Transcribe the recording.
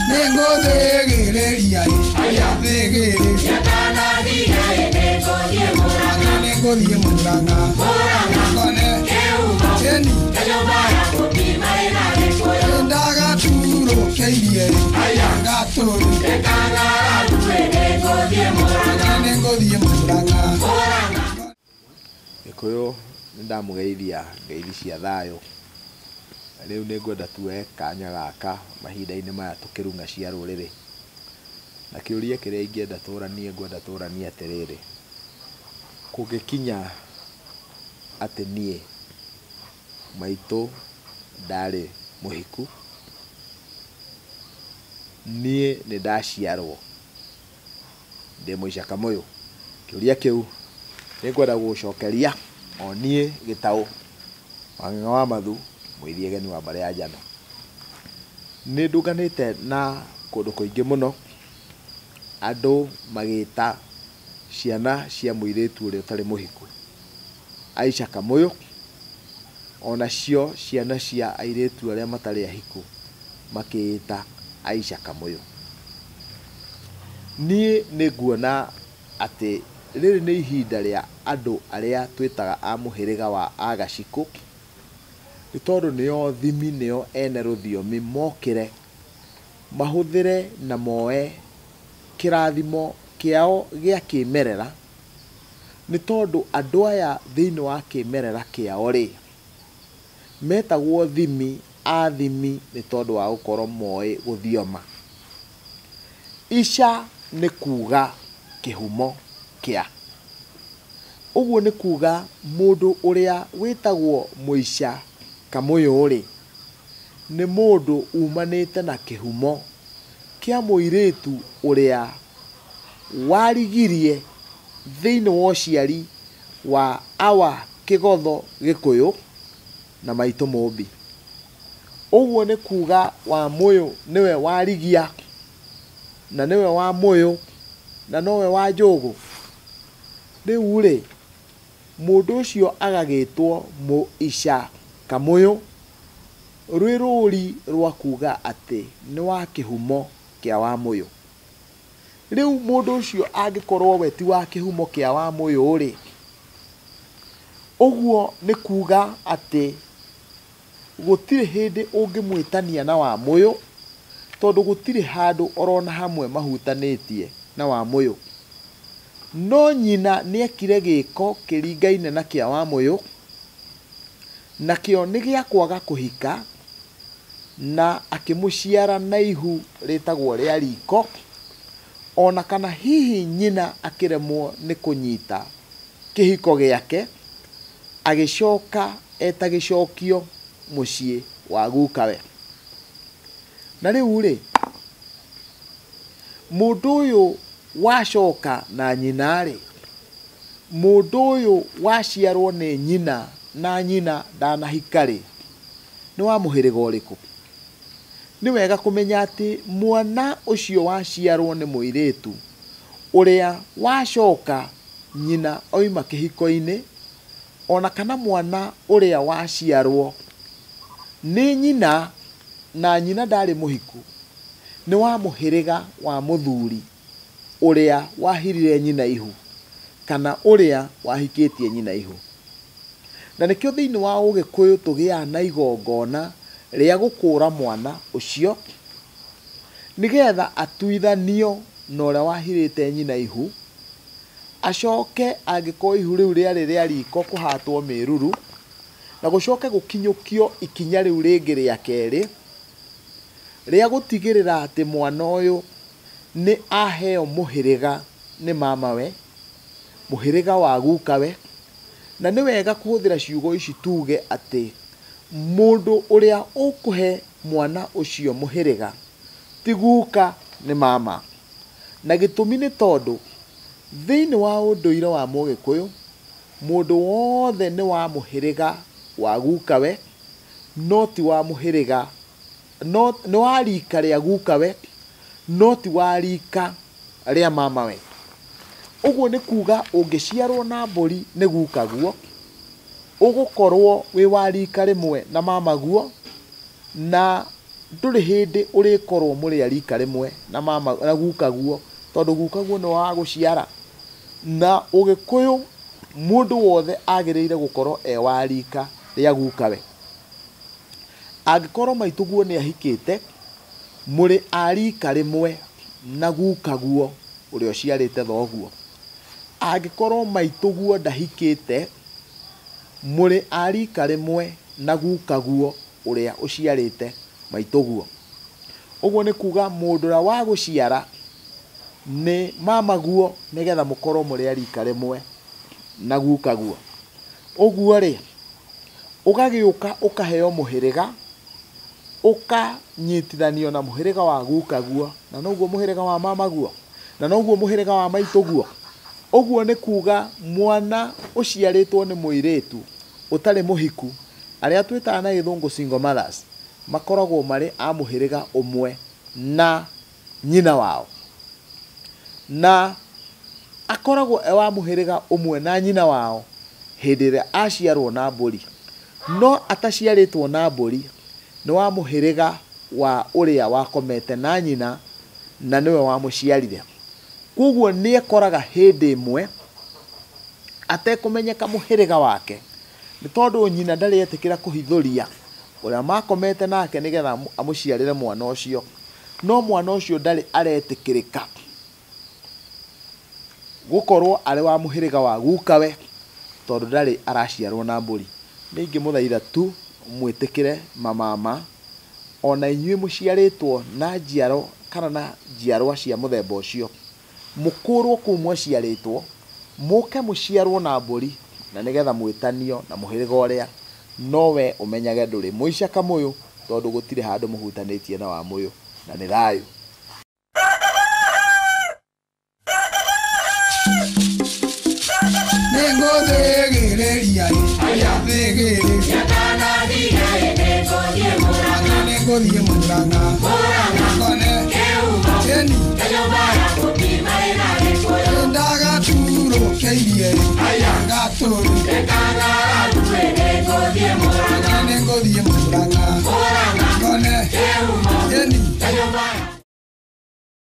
Nĩngũthĩgĩrĩria thĩgĩrĩria nĩngũthiĩ Mũrang'a ngone ĩni ndagaturũkĩirie gatũrũ nĩngũthiĩ Mũrang'a. Gĩkũyũ nĩndamũgeithia ngeithi cia thayũ. Rĩu nĩngwenda tuoe kanya gaka mahinda-inĩ maya tũkĩrung'a cia rũrĩrĩ. Na kĩũria kĩrĩa ingĩenda tũranie ngwenda tũranie atĩrĩrĩ, kũngĩkinya atĩ niĩ maitũ ndarĩ mũhiku, niĩ nĩndaciarwo ndĩ mũica Kamũyũ? Kĩũria kĩu nĩngwenda gũgũcokeria o niĩ Gĩtaũ Wang'ang'a wa Mathu, mũithiegeni wa mbarĩ ya Njano. Nĩ ndũnganĩte na kũndũ kũingĩ mũno, andũ magĩta ciana cia mũirĩtu ũrĩa ũtarĩ mũhiku Aisha Kamũyũ, onacio ciana cia airĩtu arĩa matarĩ ahiku makĩĩta Aisha Kamũyũ. Niĩ nĩ nguona atĩ rĩrĩ nĩ ihinda rĩa andũ arĩa twĩtaga a mũhĩrĩga wa Agacikũ, nĩ tondũ nĩo thimi, nĩo ene rũthiomi, mokĩre mahũthĩre na moe kĩrathimo kĩao gĩa kĩmerera, nĩ tondũ andũ aya thĩinĩ wa kĩmerera kĩao rĩ, metagwo thimi a thimi nĩ tondũ wa gũkorwo moĩ gũthioma. Ica nĩ kuga kĩhumo kĩa, ũguo nĩ kuga mũndũ ũrĩa wĩtagwo mũica Kamũyũ rĩ, nĩ mũndũ umanĩte na kĩhumo kĩa mũirĩtu ũrĩa warigirie thĩinĩ wa ũciari wa awa Kĩgotho Gĩkũyũ na maitũ Mũmbi. Ũguo nĩ kuga Wamũyũ nĩwe warigia na nĩwe Wamũyũ na nowe wa Njũgũ. Rĩu rĩ, mũndũ ũcio agagĩtwo Mũica Kamũyũ, rwĩ rũri rwa kuga atĩ nĩ wa kĩhumo kĩa Wamũyũ. Rĩu mũndũ ũcio angĩkorwo we ti wa kĩhumo kĩa Wamũyũ rĩ, ũguo nĩ kuga atĩ gũtirĩ hĩndĩ ũngĩmwĩtania na Wamũyũ, tondũ gũtirĩ handũ orona hamwe mahutanĩtie na Wamũyũ. No nyina nĩekire gĩko kĩringaine na kĩa Wamũyũ, nakĩo nĩ gĩa kwaga kũhika, na akĩmũciara na ihu rĩtagwo rĩa riko, ona kana hihi nyina akĩremwo nĩ kũnyita kĩhiko gĩake, agĩcoka eta gĩcokio mũciĩ wa gukawe. Na rĩu rĩ, mũndũ ũyũ wacoka na nyina rĩ, mũndũ ũyũ waciarwo nĩ nyina na nyina ndanahika rĩ, nĩ wa mũhĩrĩga ũrĩkũ? Nĩ wega kũmenya atĩ mwana ũcio waciarwo nĩ mũirĩtu ũrĩa wacoka nyina oima kĩhiko-inĩ, ona kana mwana ũrĩa waciarwo nĩ nyina na nyina ndarĩ mũhiku, nĩ wa mũhĩrĩga wa mũthuri ũrĩa wahirire nyina ihu, kana ũrĩa wahikĩtie nyina ihu. Na nĩkĩo thĩinĩ wa ũgĩkũyũ tũgĩaga na igongona rĩa gũkũra mwana ũcio, nĩgetha atuithanio na ũrĩa wahirĩte nyina ihu, acoke angĩkorwo ihu rĩu rĩarĩ rĩa riko kũhatwo mĩruru, na gũcoke gũkinyũkio ikinya rĩu rĩngĩ rĩa kerĩ, rĩa gũtigĩrĩra atĩ mwana ũyũ nĩ aheo mũhĩrĩga nĩ mamawe, mũhĩrĩga wa gukawe. Na nĩ wega kũhũthĩra ciugo ici tuge atĩ mũndũ ũrĩa ũkũhe mwana ũcio mũhĩrĩga ti guka, nĩ mama. Na gĩtũmi nĩ tondũ thĩinĩ wa ũndũire wa mũgĩkũyũ, mũndũ wothe nĩ wa mũhĩrĩga wa gukawe, no ti wa mũhĩrĩga, no nĩ wa rika rĩa gukawe, no ti wa rika rĩa mamawe. Ũguo nĩ kuga ũngĩciarwo na mbũri nĩ gukaguo, ũgũkorwo wĩ wa rika rĩmwe na mamaguo, na Ndũrĩ hĩndĩ ũrĩkorwo mũrĩ a rika rĩmwe na mama na gukaguo, tondũ gukaguo nĩ wa gũciara. Na ũgĩkũyũ mũndũ wothe agĩrĩire gũkorwo e wa rika rĩa gukawe. Angĩkorwo maitũguo nĩ ahikĩte, mũrĩ a rika rĩmwe na gukaguo ũrĩa ũciarĩte thoguo. Angĩkorwo maitũguo ndahikĩte, mũrĩ a rika rĩmwe na gukaguo ũrĩa ũciarĩte maitũguo. Ũguo nĩ kuga mũndũ ũrĩa wa gũciara nĩ mamaguo, nĩgetha mũkorwo mũrĩ a rika rĩmwe na gukaguo. Ũguo rĩ, ũgagĩũka ũkaheo mũhĩrĩga, ũkanyitithanio na mũhĩrĩga wa gukaguo, na noguo mũhĩrĩga wa mamaguo, na noguo mũhĩrĩga wa maitũguo. Ũguo nĩ kuga mwana ũciarĩtwo nĩ mũirĩtu ũtarĩ mũhiku, arĩa twĩtaga na gĩthũngũ single mothers, makoragwo marĩ a mũhĩrĩga ũmwe na nyina wao. Na akoragwo e wa mũhĩrĩga ũmwe na nyina wao hĩndĩ ĩrĩa aciarwo na mbũri. No ataciarĩtwo na mbũri, nĩ wa mũhĩrĩga wa ũrĩa wakomete na nyina na nĩwe wamũciarire. Koguo nĩ ekoraga hĩndĩ ĩmwe atekũmenyeka mũhĩrĩga wake, nĩ tondũ nyina ndarĩ etĩkĩra kũhithũria ũrĩa makomete nake nĩgetha amũciarĩre mwana ũcio. No mwana ũcio ndarĩ aretĩkĩrĩka gũkorwo arĩ wa mũhĩrĩga wa gukawe, tondũ ndarĩ araciarwo na mbũri. Nĩ ingĩmũthaitha tu mwĩtĩkĩre mamama, ona inyuĩ mũciarĩtwo na njiaro kana na njiarwa cia mũthemba ũcio, mũkũrwo kũu mwaciarĩtwo, mũke mũciarwo na mbũri, na nĩgetha mwĩtanio na mũhĩrĩga ũrĩa nowe ũmenyage ndũrĩ mũica kamũyũ, tondũ gũtirĩ handũ mũhutanĩtie na wa mũyũ, na nĩ thayũ. Nĩngũthĩgĩrĩria thĩgĩrĩ nĩngũthiĩ Murang'a ngone ĩni ndagaturũkĩirie gatũrũ.